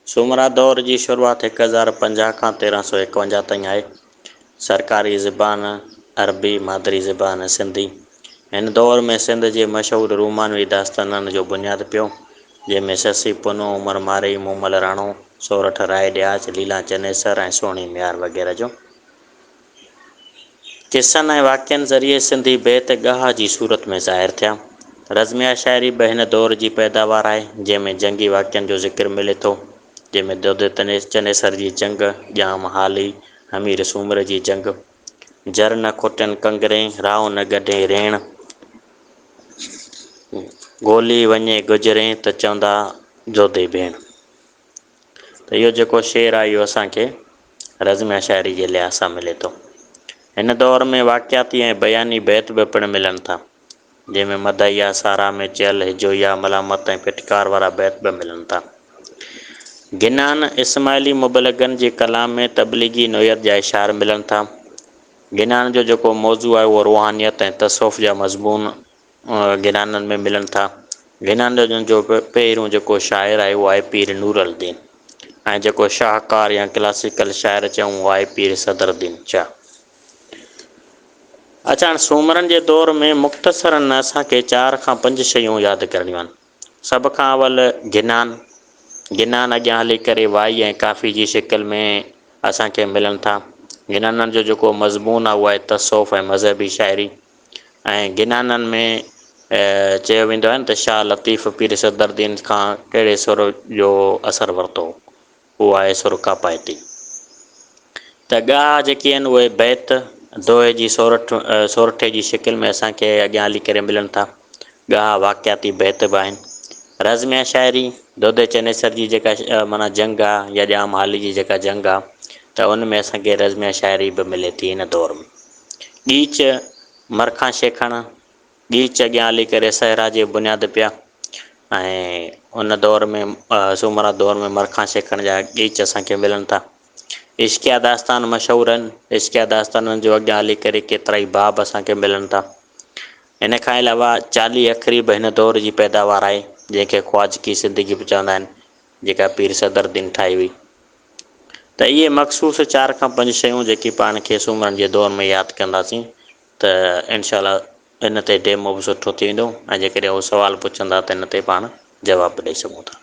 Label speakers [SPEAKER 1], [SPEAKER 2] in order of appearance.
[SPEAKER 1] سومرا دور جي شروعات 1050 کان 1351 تائين آهي. سرڪاري زبان عربي، مادري زبان سنڌي. هن دور ۾ سنڌ جي مشهور رومانوي داستانن جو بنياد پيو، جنهن ۾ سسئي پنهون، عمر مارئي، مومل راڻو، سورٺ راء ڏياچ، ليلان چنيسر ۽ سهڻي ميهار وغيره جو قصن ۽ واقعن ذريعي سنڌي بيت ڳاهه جي صورت ۾ ظاهر ٿيا. رزميه شاعري به هن دور جي پيداوار آهي، جنهن ۾ جنگي واقعن جو ذڪر ملي ٿو، جنهن ۾ دودي چنيسر جي جنگ، ڄام هالي، همير سومري جي جنگ، جر نه کوٽين ڪنگرين، راهو نه ڳڍين ريڻ، گولي وڃي گجرين ته چوندا دودي ڀيڻ. ته اهو جيڪو شعر آهي اهو اسان کي رزميه شاعري جي لحاظ سان ملي ٿو. هن دور ۾ واقعاتي ۽ بياني بيت به پڻ ملن ٿا، جنهن ۾ مدحيه، ساراهه ۾ چيل هجويه، ملامت ۽ ڦٽڪار وارا بيت به ملن ٿا. گنان اسماعيلي مبلغن جي ڪلام ۾ تبليغي نوعيت جا اشار ملن ٿا. گنان جو جيڪو موضوع آهي اهو روحانيت ۽ تصوف جا مضمون گنانن ۾ ملن ٿا. گنانن جو پهريون جيڪو شاعر آهي اهو آهي پير نور الدين ۽ جيڪو شاهڪار يا ڪلاسيڪل شاعر چئون اهو آهي پير صدر الدين شاهه. اڇا هاڻ سومرن جي دور ۾ مختصراً اسان کي چار کان پنج شيون ياد ڪرڻيون آهن. سڀ کان اول گنان، گنان اڳيان هلي ڪري وائي ۽ ڪافي جي شڪل ۾ اسان کي ملن ٿا. گنانن جو جيڪو مضمون آهي اهو آهي تصوف ۽ مذهبي شاعري. ۽ گنانن ۾ چيو ويندو آهي نه ته شاهه لطيف پير صدرالدين کان ڪهڙي سر جو اثر ورتو هو؟ اهو آهي سر ڪاپائتي. ته ڳاها جيڪي آهن اهي بيت دوهي جي سورٺ سورٺي جي شڪل ۾ اسان کي اڳيان هلي ڪري ملن ٿا. ڳاها واقعاتي بيت به آهن. رزميه شاعري، دودي چنيسر جي جيڪا معنيٰ جنگ آهي يا ڄام هالي جي جيڪا جنگ آهي ته ان ۾ اسان کي رزميه شاعري به ملي ٿي هن دور ۾. ڳيچ، مرکان شيخڻ، ڳيچ اڳيان هلي ڪري صحرا جي بنياد پيا ۽ ان دور ۾ سومرا دور ۾ مرکان شيخڻ جا ڳيچ اسان کي ملن ٿا. عشقيه داستان مشهور آهن. عشقيه داستانن جو اڳيان هلي ڪري ڪيترائي باب اسان کي ملن ٿا. ان کان علاوه 40 اکري به هن دور جي پيداوار آهي، جنهن کي خواجگي زندگي به چوندا آهن، جيڪا پير صدر الدين ٺاهي هئي. ته اهي مخصوص چار کان پنج شيون جيڪي پاڻ کي سومرن جي دور ۾ ياد ڪنداسين ته انشاء الله ان تي ڊيمو به سٺو ٿي ويندو ۽ جيڪڏهن هو سوال پڇندا ته ان تي پاڻ جواب به ڏئي سگهون ٿا.